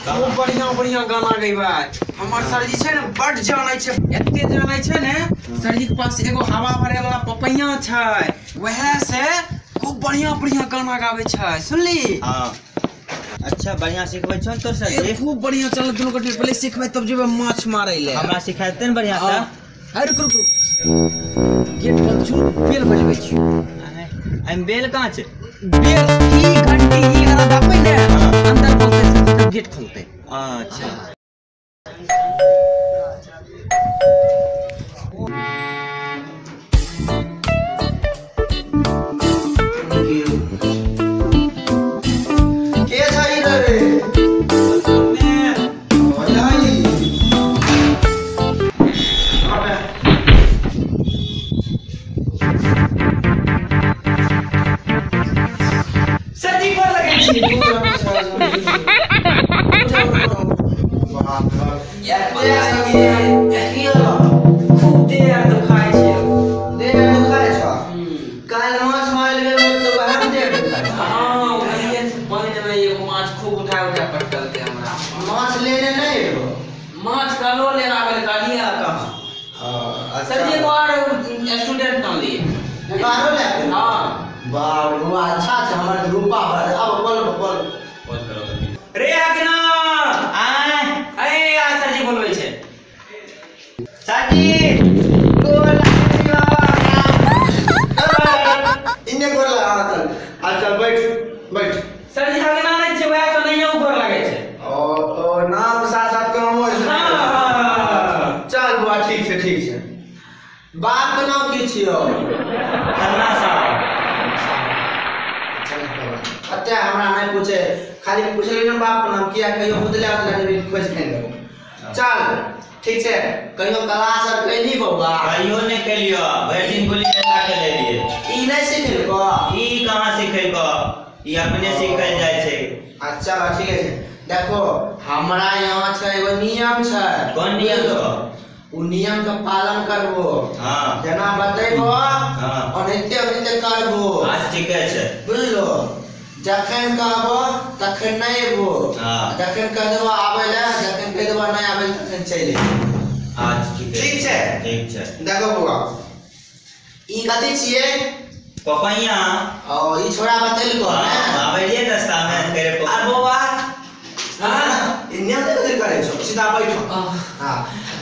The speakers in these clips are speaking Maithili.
खूब बढ़िया बढ़िया गाना गैबै। हमर सरजी छै ने बड जानै छै, एते जानै छै ने सरजी के पास एगो हवा भरे वाला पपैया छै, वएह से खूब बढ़िया बढ़िया गाना गाबै छै। सुनली? हां अच्छा बढ़िया सिखबै छौ तोर सरजी? खूब बढ़िया। चल दुनू गोटे पहिले सिखबै तब जेबै माछ मारै ले। हमरा सिखाते ने बढ़िया से। अरे रुक रुक, गेट बंद छौ, बेल बजबै छी। एम बेल कहाँ छै? बेल ई घंटी ई अरा दाबै ने अंदर बोलते तब गेट खोलते। अच्छा के छै रे? खूब देह दुखाय छै। देह दुखाय छौ? काल्हि माछ मारल गेल तऽ वएह देह दुखाय छौ। हां ओहिए पानि में एगो माछ खूब उठा उठा पटकलकै हमरा। माछ लेने नहि एलो? माछ कालो ले आबे कालिया कहाँ। हां सर जी एगो आर स्टूडेंट नाम लिए। आरो ले? हां बाप रे अच्छा छै हमर रूपा भर। अब बोल बोल रे अगना आय अरे आ सरजी बोलबै छै। सरजी गोर इने गोर लगा चल। अच्छा बैठ बैठ। सरजी अगना नहि छै वएह तो नहियो गोर लागै छै। ओ ओ नाम साथ साथ कामो छै। हां चल बुआ ठीक छै ठीक छै। बाप के नाम की छियो? खन्ना साहब। अते हमरा नहीं पूछे, खाली पूछले ने बाप के नाम किया कहियो उतले उतले भी खोज नहीं देबो। चल ठीक छै। कहियो क्लास आर कैली बौआ? कहियो नहीं कैलियो, भरि दिन गुल्ली डंडा खेलै रहियै। ई नहीं सिखेलको? ई कहाँ सिखेलको, ई अपने सिखल जाइ छै। अच्छा ठीक छै। देखो हमरा यहाँ छै एगो नियम छै। कोन नियम छौ? उ नियम के पालन करबो। हां जेना बतैबो हां ओनाहिते ओनाहिते करबो। आज ठीके छै। बुझलो? जखन कहबो तखन नहीं एबो। हां जखन कह देबो आबै ले, जखन कह देबो नहीं आबै तखन चलि एबो। आज ठीक ठीक छै? ठीक छै। देखो बौआ ई कथी छियै? पपैया। ओ ई छोरा बतेलको ने? आबै रहियै रास्ता में करे आ बौआ हां इन्ने ते कथी करै छौ? सीधा बैठो। हां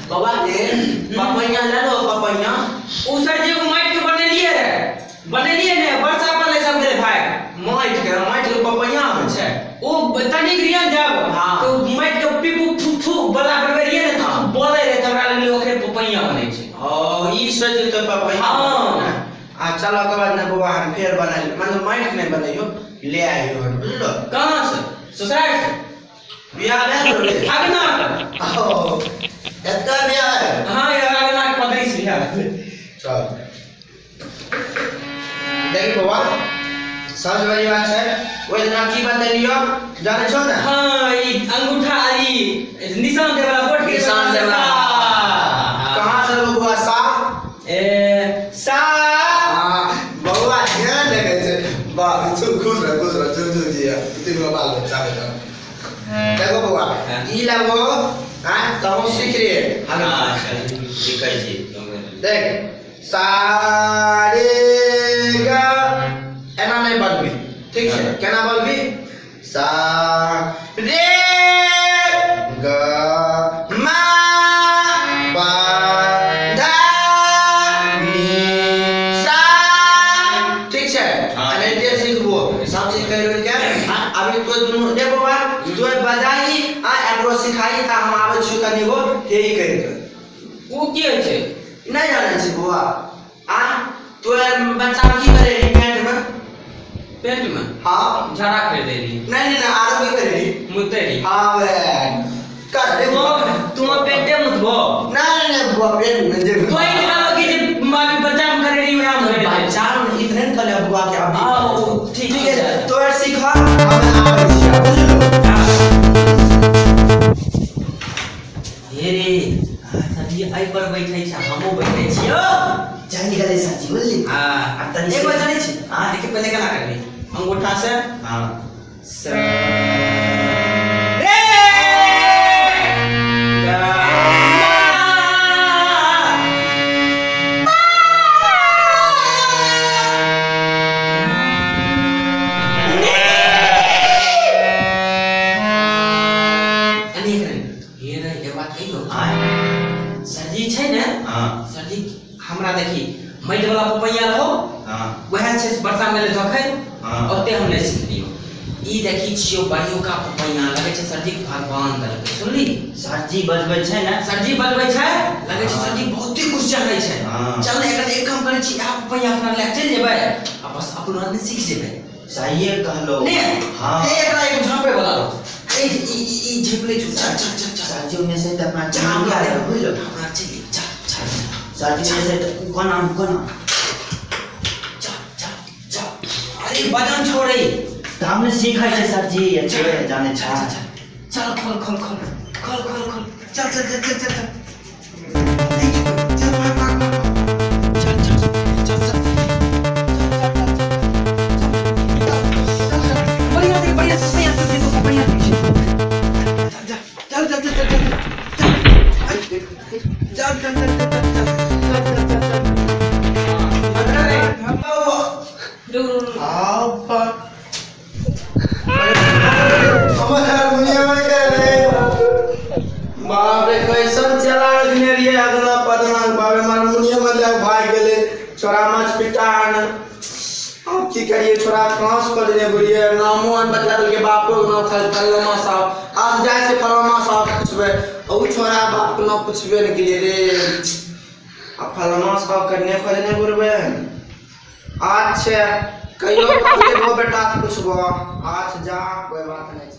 बौआ के पपैया ले लो। पपैया उ सरजी एगो माटि के बनेलियै रे, बनेलियै ने वर्षा पड़लै सब गेलै भाई। माटि के पपैया होइ छै? उ तनिक रियन जाब हां तो माटि के पीपू फू फू बला बनबै रहियै ने तो बोलै रहे, त हमरा लगलै ओकरे पपैया बनै छै। ओ ई सोच के पपैया। हां आ चलो के बाद ने बौआ हम फेर बनाइल, मतलब माटि नहीं बनैयो ले आइयो। बुझलो? कहां से? ससुराल से। बियाह भेल रे? अगना के। ओ एतऽ बियाह है? हां यार अगना के पदरी से बियाह भेल। चल देख बौआ सबसे बड़ी बात है ओहि दिना की बतेलियो जानै छौ ने? हां ई अंगूठा ई निशान दे वाला बोर्ड के निशान दे वाला। कहां से बौआ? सा ए सा। हां बौआ ध्यान देखे छै। वाह खुश रह खुश रह जुग जुग जिया तीन गो बाल बच्चा है। देखो बौआ ई लगो हां तहु सीख रे। हां सीखै छी। देख सा रे गा एना नहीं बोलबी ठीक छै? केना बोलबी? सा रे ग मा पा धा नी सा। ठीक छै? एनाहिते सीखबो सब चीज करि के। अभी तो दुनू दे बौआ तो बजाई आ एकरो सिखाई त हम आबै छी कनिगो हे ई करि के। उ की होइ छै? नहीं जानै छी बौआ। आ तो बच्चा की करे पेंट में? पेंट में? हां झाड़ा खरीदे ली। नहीं नहीं आरो की करे ली? मुते ली। हां बे कर दे तुम पेंटे मुतबो? नहीं नहीं बुआ पेंट में जे कोई निकालो कि जे मामी बच्चा में करे ली वहां करे बच्चा में इतने न कले बुआ के अभी। हां ठीक है तो सीखा हम आबै छी। बुझलो? हे रे सरजी एहि पर बैठै छै हमहूँ बैठै छियौ। जानि गेलै सरजी बुझली? हां आब तनी एक बार जानै छी। हां देखि पहिले केना करबी अंगूठा से। हां स रे सर जी हमरा देखी माटि वाला पपैया रहो। हां वएह छै वर्षा में धखै। हां ओते हम नहीं सिखलियो। ई देखी छियो बढ़ियो का पपैया लगे छै सर जी भगवान देलकै। सुनली सर जी बजबै छै ने? सर जी बजबै छै लगे छै सर जी बहुते कुछ जानै छै। चल ने एकर एक काम करै छी, आ पपैया अपना लए चलि जेबै आ बस अपनो आदमी सीख जेबै। सहिए कहलो। ने हां ए एकरा एगो झापे वाला रहो। ए ई ई झेप ले चल चल चल चल। सर जी ओने से त अपना जा जान हमरा गया बुझलो। हमरा चलि चल चल सर जी ओने से त कोना कोना चल चल चल। अरे वजन छोड़े त हमने सीखै छै सर जी अच्छे जाने छै। चल चल खोल खोल खोल खोल खोल खोल चल चल चल चल चल चल भाग भाग भाग चल चल चल चल बढ़िया से बढ़िया से बढ़िया से चल चल चल चल चल चल चल चल चल चल चल। बाप रे कैसन चला देने रहिए अगला पदना बाप रे मार मुनिया मतलब भाग गेले छोरा माछ पिटान। अब की करिए छोरा कहाँ से कर देने बोलिए नामो अन बता देलके बापो के नाम खाली फलमा साहब। आज जाय से फलमा साहब पूछबे ओ छोरा बाप के नाम पूछबे न के रे। अब फलमा साहब करने खोजने बोलबे। अच्छा कहियो बेटा पूछबो। आज जा कोई बात नहीं।